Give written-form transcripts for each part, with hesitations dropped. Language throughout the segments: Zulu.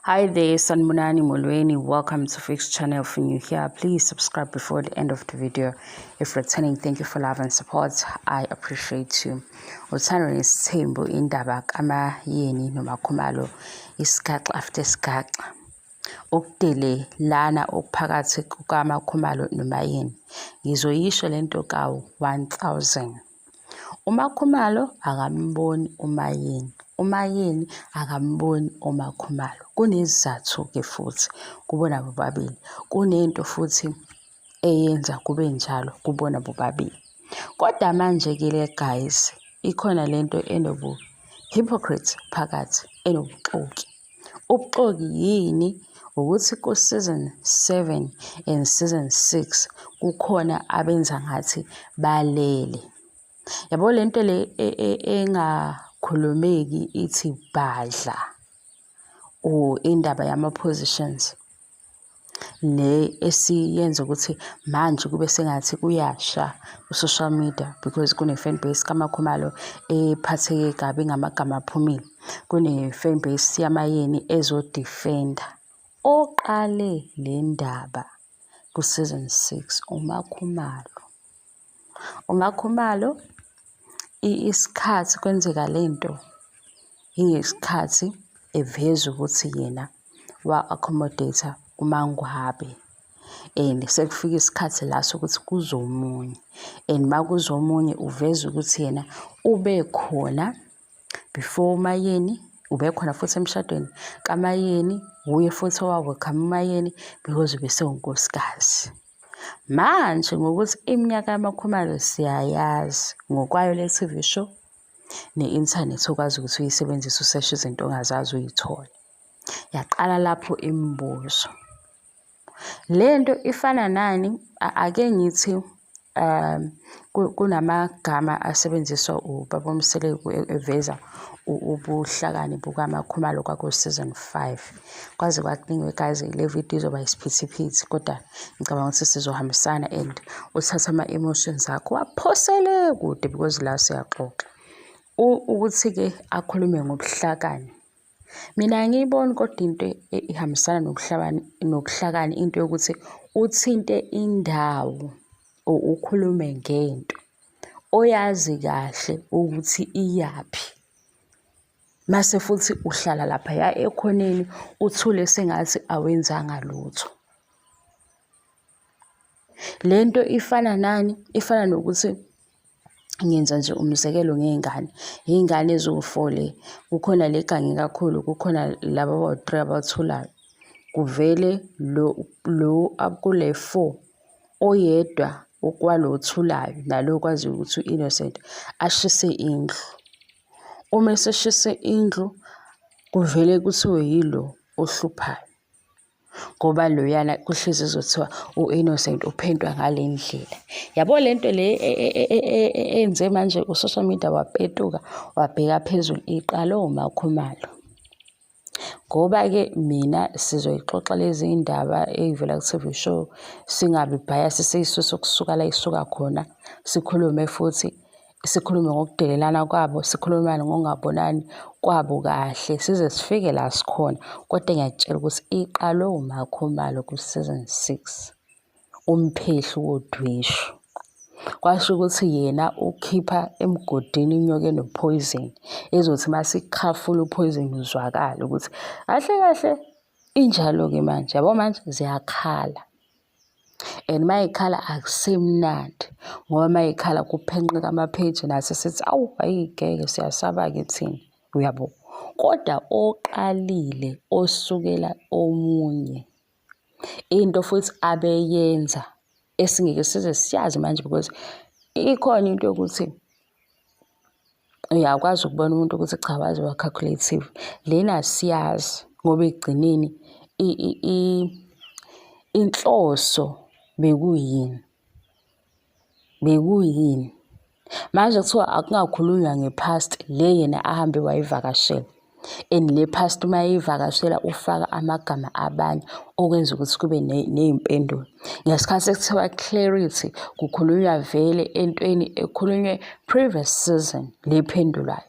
Hi there, Sanibonani Molweni. Welcome to Fix Channel. If you're new here, please subscribe before the end of the video. If returning, thank you for love and support. I appreciate you. Uthando nesithembu indaba kaMaYeni noMaKhumalo isigaxa after isigaxa. Ukudelelana okuphakathi kukaMaKhumalo noMaYeni. Ngizoyisho lento kawu-1000. UMaKhumalo akamboni uMaYeni, uMaYeni akamboni uMaKhumalo. Kunezizathu-ke futhi kubona bobabili. Kunento futhi eyenza kube njalo kubona bobabili. Kodwa manje-ke le guys, ikhona lento enobu-hypocrite phakathi, enobuxoki. Ubuxoki yini? Ukuthi ku-season 7 and season 6 kukhona abenza ngathi balele. Yabo le nto le engakhulumeki ithi bhadla or indaba yama-positions le esiyenza ukuthi manje kube sengathi kuyasha ku-social media because kune-fan base kaMakhumalo ephatheke kabi ngamagama aphumile. Kune-fan base yaMaYeni ezo-defend-a. Oqale le ndaba ku-season 6 uMakhumalo. UMakhumalo isikhathi kwenzeka le nto ingesikhathi eveza ukuthi yena wa-accommodate-a uMaNgwabe and sekufika isikhathi la sokuthi kuze omunye and uma kuza omunye uveza ukuthi yena ube khona before uMaYeni, ubekhona futhi emshadweni kaMaYeni, wuye futhi owa-welcome uMaYeni because ubesewunkosikazi. Manje ngokuthi iminyaka yamaKhumalo siyayazi ngokwayo le TV show ne-inthanethi okwazi ukuthi uyisebenzise useshe izinto ongazazi uyithole. Yaqala lapho imibuzo. Le nto ifana nani? Ake ngithi kunamagama asebenziswa ubaba uMseleku eveza ubuhlakani bukaMakhumalo kwaku-season 5. Kwaze kwakuningi guys, le video izoba isiphithiphithi kodwa ngicabanga ukuthi sizohambisana and uthathe ama-emotions akho waphosele kude because la siyaxoxa. Ukuthi-ke akhulume ngobuhlakani. Mina angiyiboni kodwa into ihambisana nobuhlakani into yokuthi uthinte indawo or ukhulume ngento oyazi kahle ukuthi iyaphi. Mase futhi uhlala laphaya ekhoneni uthule sengathi awenzanga lutho. Le nto ifana nani? Ifana nokuthi ngenza nje umzekelo ngey'ngane, iy'ngane eziwu-four le, kukhona le egange kakhulu, kukhona laba abawu-three abathulayo. Kuvele lo lo akule four, oyedwa kwalo othulayo nalo okwaziyo ukuthi u-innocent ashise indlu. Uma eseshise indlu, kuvele kuthiwe yilo ohluphayo. Ngoba loyana kuhlezi kuzothiwa u-innocent uphentwa ngale ndlela. Yabo le nto le eyenze manje u-social media wapetuka wabheka phezulu iqale uMaKhumalo. Ngoba-ke mina sizoyixoxa lezi ndaba ey'vela ku-TV show singabi bias siyisuse kusuka la isuka khona sikhulume futhi sikhulume ngokudelelana kwabo, sikhulume ngokungabonani kwabo kahle size sifike la sikhona. Kodwa ngiyakutshela ukuthi iqalwe uMaKhumalo ku-season 6, umphehli wodweshu. Kwasho ukuthi yena ukhipha emgodini inyoka enophoyizeni ezothi uma isikhafula uphoyizeni uzwakale ukuthi kahle kahle injalo-ke manje, yabo manje ziyakhala. And uma ikhala akusemnandi ngoba uma ikhala kuphenqeka ama-page nathi sithi awu ayi ngeke siyasaba-ke thina, uyabo. Kodwa oqalile osukela omunye into futhi abeyenza esingeke size siyazi manje because ikhona into yokuthi uyakwazi ukubona umuntu ukuthi cha waze wa-calculative. Lena asiyazi ngoba ekugcineni inhloso bekuyini, bekuyini. Manje kuthiwa akungakhulunywa nge-past le yena ahambe wayivakashela and le past uma eyivakashela ufaka amagama abanye okwenza ukuthi kube ney'mpendulo. Ngesikhathi sekuthiwa clarity kukhulunywa vele entweni ekhulunywe previous season le ephendulwayo.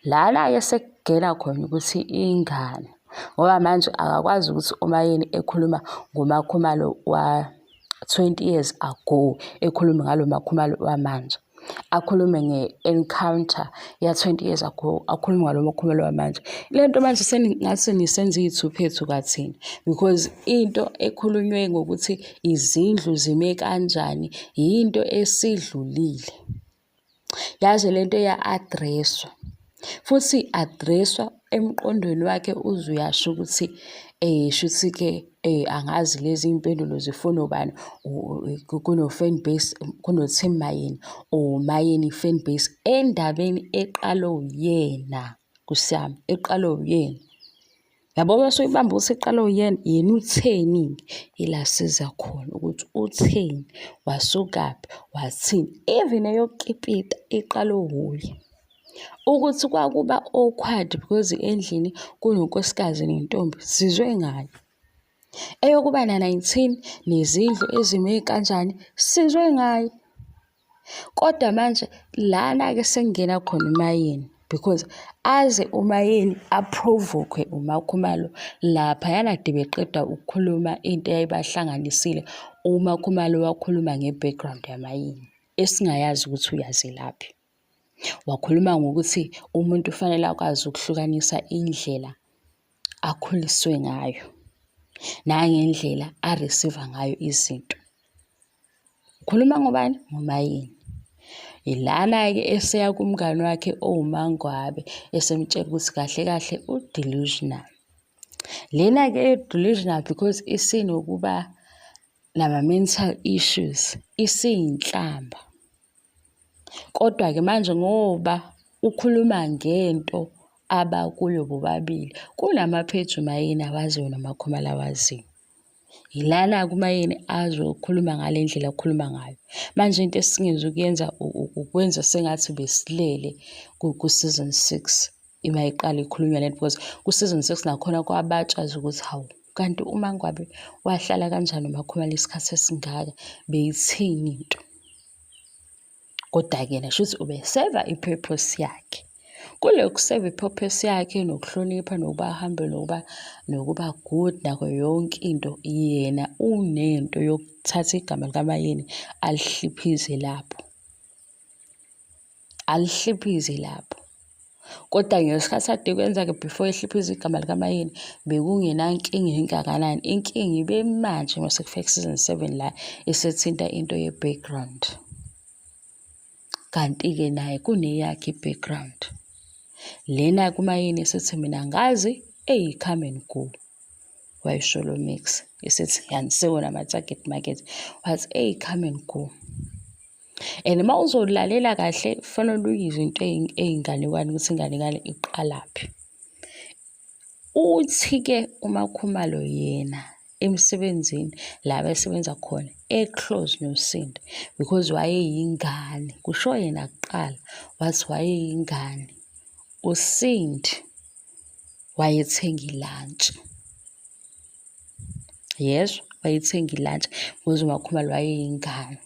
Lana-ke sekungena khona ukuthi ingane. Ngoba manje akakwazi ukuthi uMaYeni ekhuluma ngoMaKhumalo wa-20 years ago, ekhulume ngalo MaKhumalo wamanje. Akhulume nge-encounter ya-20 years ago, akhulume ngalo MaKhumalo wamanje. Le nto manje sengathi nisenza iy'thuphethu kathina because into ekhulunywe ngokuthi izindlu zime kanjani yinto esidlulile. Yaze le nto ya-address-wa futhi i-address-wa emqondweni wakhe uze uyasho ukuthi shuthi-ke angazi lezi iy'mpendulo zifuna ubani kuno-fan base, kuno-team Mayeni or Mayeni fan base endabeni eqalwe uyena, Nkosi yami, eqalwe uyena. Yabo uma usuyibamba ukuthi iqale uyena, yena utheni-ke? Ila siza khona ukuthi utheni, wasukaphi, wathini. Even eyokukipita iqale wuye. Ukuthi kwakuba awkward because endlini kunonkosikazi nentombi, sizwe ngaye. Eyokuba na-19 nezindlu ezime kanjani, sizwe ngaye. Kodwa manje lana-ke sekungena khona uMayeni because aze uMayeni a-provoke-we uMaKhumalo laphayana kade beqeda ukukhuluma into eyayibahlanganisile, uMaKhumalo wakhuluma nge-background yaMayeni esingayazi ukuthi uyazelaphi. Wakhuluma ngokuthi umuntu kufanele akwazi ukuhlukanisa indlela akhuliswe ngayo nangendlela a-receive-a ngayo izinto. Ukhuluma ngobani? NgoMayeni. Yilana-ke eseya kumngani wakhe owuMangwabe esemtshela ukuthi kahle kahle u-delusional. Lena-ke e-delusional because isinokuba nama-mental issues, isiyinhlamba. Kodwa-ke manje ngoba ukhuluma ngento abakuyo bobabili, kunamapheji uMayeni awaziyo noMakhumalo awaziyo. Yilana-ke uMayeni azokhuluma ngale ndlela akhuluma ngayo. Manje into esingezukuyenza ukwenza sengathi besilele ku-season 6 ima iqala ikhulunywa lento because ku-season 6 nakhona kwabatshaza ukuthi hawu kanti uMangwabe wahlala kanjani uMakhumalo isikhathi esingaka beyithini into. Kodwa-ke yena shuthi ubeseva i-purpose yakhe. Kulokhu kuseva i-purpose yakhe nokuhlonipha nokuba ahambe nokuba nokuba good nakho yonke into yena unento yokuthatha igama likaMayeni alihliphize lapho. Alihliphize lapho. Kodwa ngesikhathi ade kwenza-ke before ehliphiza igama likaMayeni bekungenankinga engakanani. Inkinga ibe manje uma sekufika ku-season 7 la esethinta into ye-background. Kanti-ke naye kuneyakhe i-background. Lena kuMayeni esithi mina angazi eyi come and go. Wayisho lo mix esithi angisewona ama-target market wathi eyi come and go. And uma uzolalela kahle kufanele uyizwe into eyinganekwane ukuthi inganekwane iqalaphi. Uthi-ke uMaKhumalo yena emsebenzini la besebenza khona e-close noSindi because wayeyingane, kusho yena kuqala wathi wayeyingane. USindi wayethenga i-lunch. Yezwa, wayethenga i-lunch because uMaKhumalo wayeyingane.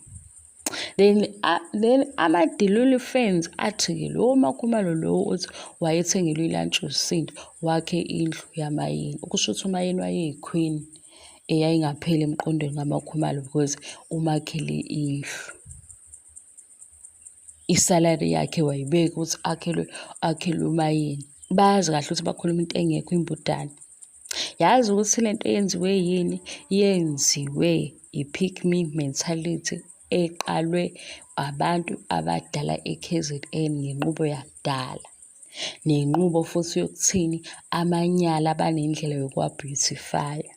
Then then ama-Delulu fans athi-ke lowo MaKhumalo lowo uthi wayethengelwe i-lunch uSindi wakhe indlu yaMayeni. Okusho ukuthi uMayeni wayeyi-queen eyayingapheli emqondweni kaMaKhumalo because umakhele indlu. Isalari yakhe wayibeka ukuthi akhelwe akhelwe uMayeni. Bayazi kahle ukuthi bakhuluma into engekho imbudane. Yazi ukuthi le nto yenziwe yini? Yenziwe i-pick me mentality eqalwe abantu abadala e-K_Z_N ngenqubo yakudala. Nenqubo futhi yokuthini, amanyala banendlela yokuwa-beautify-a.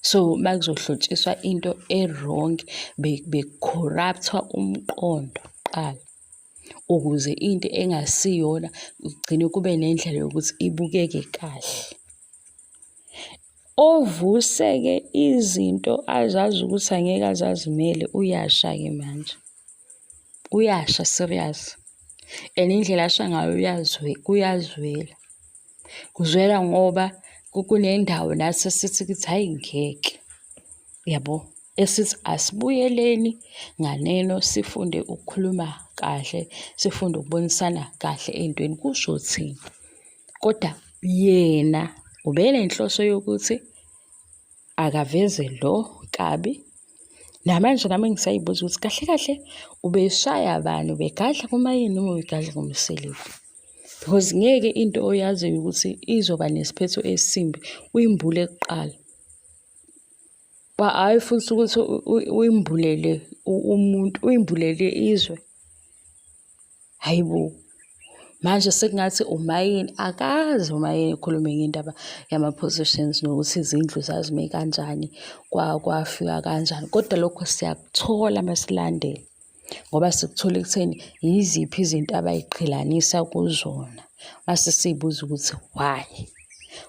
So, uma kuzohlotshiswa into e-wrong beku-corrupt-wa umqondo kuqala. Ukuze into engasiyona kugcine kube nendlela yokuthi ibukeke kahle. Ovuse-ke izinto azazi ukuthi angeke aze azimele uyasha-ke manje. Uyasha serious and indlela asha ngayo kuyazwela. Kuzwela ngoba kunendawo nathi esithi ukuthi hhayi ngeke, yabo. Esithi asibuyeleni nganeno sifunde ukukhuluma kahle, sifunde ukubonisana kahle ey'ntweni, kusho thina. Kodwa yena Ubenenhloso yokuthi akaveze lo kabi. Namanje nami ngisayibuza ukuthi kahle kahle ubeshaya bani, ubegadla kuMayeni noma ubegadla kuMseleku? Because ngeke into oyaziyo ukuthi izoba nesiphetho esimbi uyimbule kuqala. Hhayi futhi ukuthi uyimbulele umuntu, uyimbulele izwe. Hhayi bo! Manje sekungathi uMayeni akaze uMayeni ekhulume ngendaba yama-possessions nokuthi izindlu zazime kanjani, kwafika kanjani. Kodwa lokho siyakuthola uma silandela ngoba sikuthola ekutheni yiziphi izinto abay'qhelanisa kuzona. Mase siy'buza ukuthi why?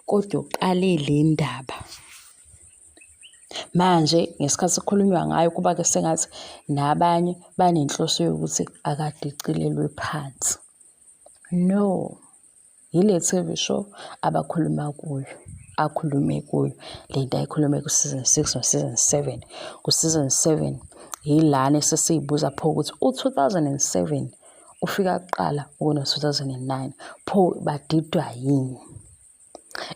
Kodwa uqale le ndaba. Manje ngesikhathi kukhulunywa ngayo kuba-ke sengathi nabanye banenhloso yokuthi akadicilelwe phansi. No, yile T_V show abakhuluma kuyo, akhulume kuyo le nto ayikhulume ku-season 6 no-season 7. Ku-season 7 yilana esesiy'buza pho ukuthi u-2007 ufika kuqala kuno-2009 pho badidwa yini?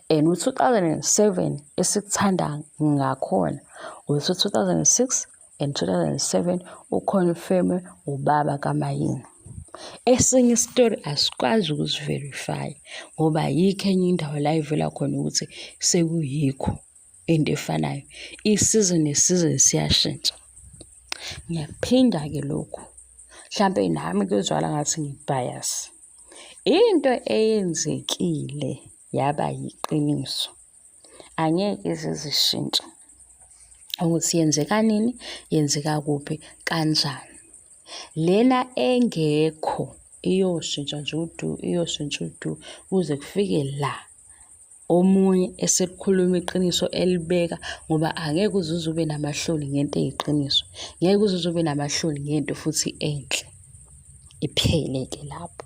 And u-2007 esikuthanda ngakhona ukuthi u-2006 and 2007 ukhonfeme ubaba kaMayeni. Esinye isitori asikwazi ukusiverifya ngoba ayikho enye indawo la ivela khona ukuthi sekuyikho into efanayo. I-season ne-season siyashintsha. Ngiyakuphinda-ke lokhu, hlampe nami kuyozwakala ngathi ngi-bias. Into eyenzekile yaba yiqiniso, angeke ize izishintshe ukuthi yenzeka nini, yenzeka kuphi, kanjani. Lena engekho iyoshintsha nje udu, iyoshintsha udu kuze kufike la omunye eselikhuluma iqiniso elibeka ngoba angeke uze uze ube namahloni ngento eyiqiniso, ngeke uze uze ube namahloni ngento futhi enhle. Iphele-ke lapho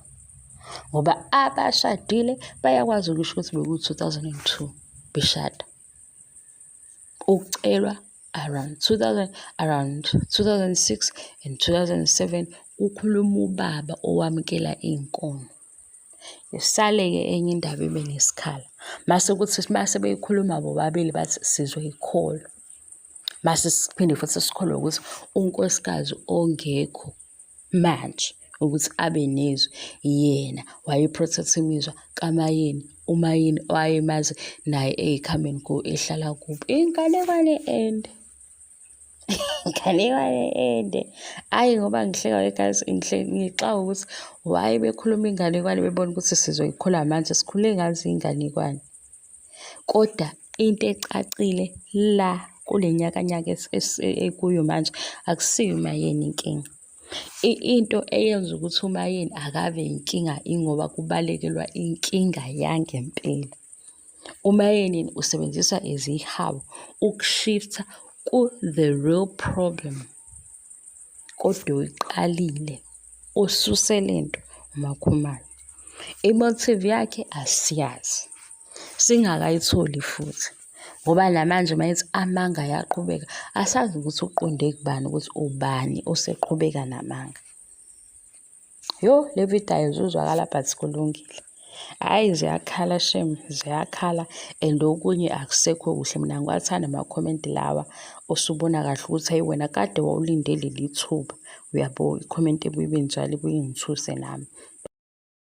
ngoba abashadile bayakwazi ukusho ukuthi bekuwu-2002 beshada. Ukucelwa around 2000, around 2006 and 2007 kukhuluma ubaba owamukela iy'nkomo. Isale-ke enye indaba ibe nesikhala. Mase kuthi mase beyikhuluma bobabili bathi sizoyikholwa. Mase siphinde futhi sikholwe ukuthi unkosikazi ongekho manje ukuthi abe nezwi yena waye-protect imizwa kaMayeni, uMayeni owayemazi naye eyi-come and go ehlala kubo. Inganekwane ende. Inganekwane ende. Ayi ngoba ngihleka we guys ngixakwa ukuthi why bekhuluma inganekwane bebona ukuthi sizoyikholwa manje sikhule ngazo iy'nganekwane. Kodwa into ecacile la kule nyakanyaka ekuyo manje akusiyo uMayeni inkinga. Into eyenza ukuthi uMayeni akabe inkinga ingoba kubalekelwa inkinga yangempela. UMayeni usebenzisa izihawu uku-shift-a ku-the real problem kodwa uyiqalile ususe lento uMaKhumalo. I-motive yakhe asiyazi, singakayitholi futhi ngoba namanje uma ethi amanga ayaqhubeka asazi ukuthi uqonde kubani ukuthi ubani oseqhubeka namanga. Yo, le video ayizuzwakala but kulungile. Hhayi ziyakhala shame, ziyakhala and okunye akusekho kuhle. Mina ngiwathanda ama-comment lawa osubona kahle ukuthi hhayi wena kade wawulinde leli thuba. Uyabo, i-comment ebuye ibe njalo ibuye ingithuse nami.